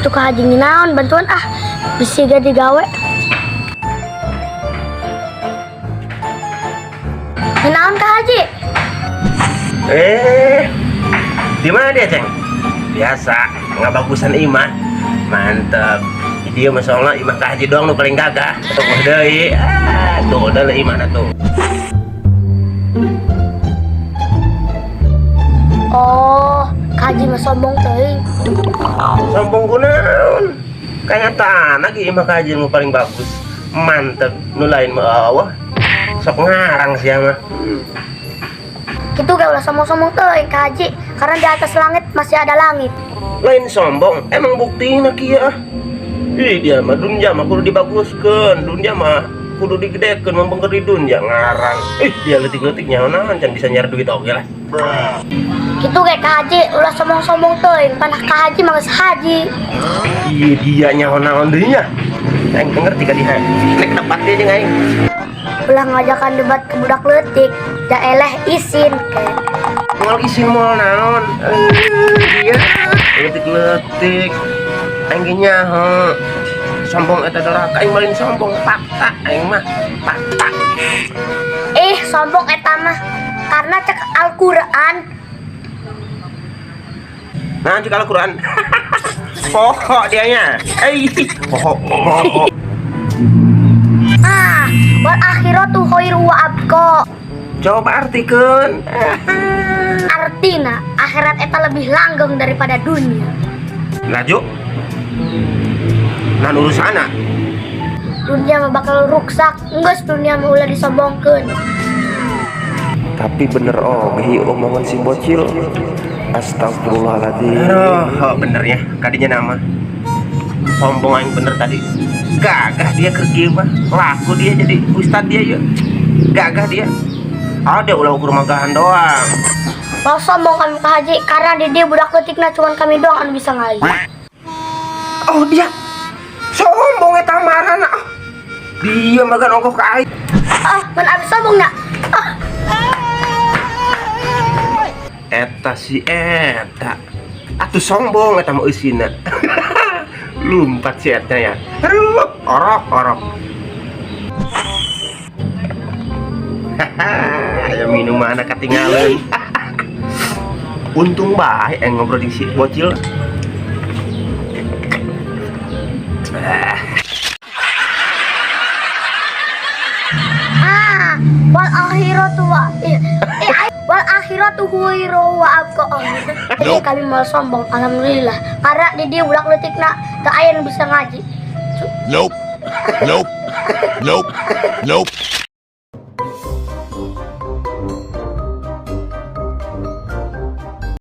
Itu Ka Haji nginaon bantuan ah. Bisi ga digawe. Nginaon Ka Haji? Eh, di mana dia, Ceng? Biasa, nggak bagusan imah. Mantep. Dia mah soalnya imah Ka Haji doang nu paling gagah. Tuh deui. Ah, tuh udah lah imahna tuh. Oh, Ka Haji mah sombong teuing. Sombong kunaon? Kenyataan lagi imah Ka Haji nu paling bagus. Mantep. Nu lain mah awah. Sok ngarang sih mah. Gitu gak ulah sombong-sombong teuing Ka Haji, karena di atas langit masih ada langit. Lain sombong, emang buktina kieu ah. Ih, dia mah dunia mah kudu dibaguskeun, dunia mah kudu digedekeun, mempengker di dunia ngarang. Ih, dia leutik-leutik nyaho naon can bisa nyari duit oge lah. Gitu kayak Ka Haji ulah sombong-sombong teuing, pan Ka Haji mah geus haji. Iya, dia nyaho naon deui nya. Aing teu ngerti ka dia. Nek tepat dia jeung aing. Ulah ngajakan debat ke budak leutik, da eleh isin ke. Moal isin moal naon. Eh, dia leutik-leutik. Aing ge nyaho. Sombong eta doraka, aing malin sombong, fakta aing mah. Fakta. Eh, sombong eta mah. Karena cek Al-Qur'an. Nah, cek Al-Qur'an. Pokok dianya. Eh, pokok, pokok. Ah, wal akhiratu khairu wa abqa. Coba artikeun. Artina akhirat eta lebih langgeng daripada dunia. Laju. Nah, urusanna. Dunia mah bakal ruksak, geus dunia mah ulah disombongkeun. Tapi bener oge omongan si bocil. Astagfirullahaladzim. Aduh, oh, bener ya, kadinya nama. Sombong aing bener tadi. Gagah dia keur kieu mah. Laku dia jadi ustad dia yuk. Gagah dia. Ada ulah ukur magahan doang. Mau sombong kami Ka Haji karena di dia budak leutikna cuman kami doang anu bisa ngaji. Oh, dia sombong eta marana. Ah. Dia magan ongkoh ka aing. Ah, mun abis sombong na. Ah, Eta si eta. Atuh sombong eta mah eusina. Lumpat si eta ya. Aduh, orok orok. Hahaha, ya minuman ketinggalan. Untung bae yang ngobrol jeung si bocil. Ah, ah, wal akhiratu wa eh, eh, wal akhiratu khairu wa abqa. Jadi kami mau sombong, alhamdulillah. Karena di dia budak leutikna teu aya nu bisa ngaji. Nope. Nope. Nope. Nope.